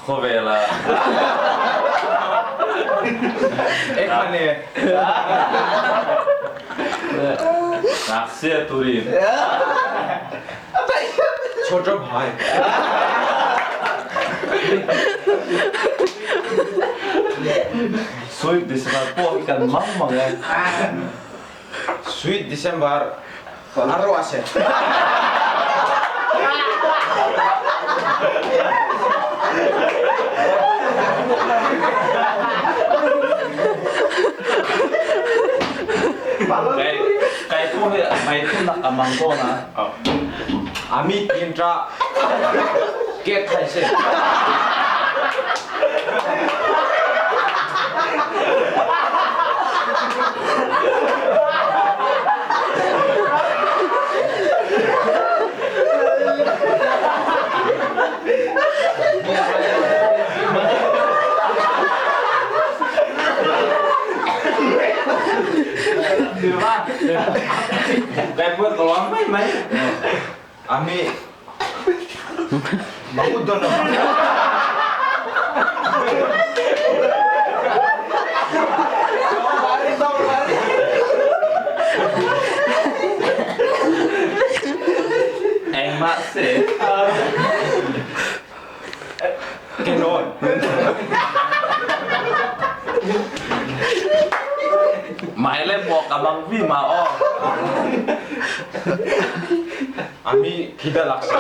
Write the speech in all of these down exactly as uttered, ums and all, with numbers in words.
Khawvel ah. Ek mane. Naksia turin. Chhawt rawh bhai. Sweet December pawh kan mang mang e. Sweet December. Arwah se. Kei, kei pawh hi mâi thumnâk a mang ko na. A mi tin tra. Kei thai se. Kei pawh ka lâwm mei mei. A mi. Mahut dawn lo. Engmah seh. Kei nawn. Mâi le pawh ka mang vima aw. A mi khi da lak si.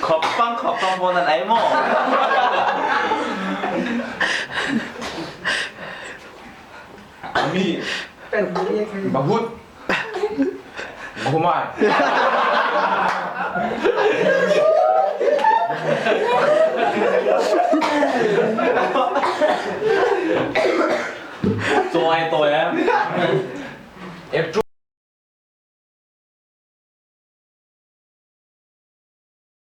Khawp pang, khawp pang pawh nan ei maw. A mi. Mahut. Ghumai. Chuai tawi em.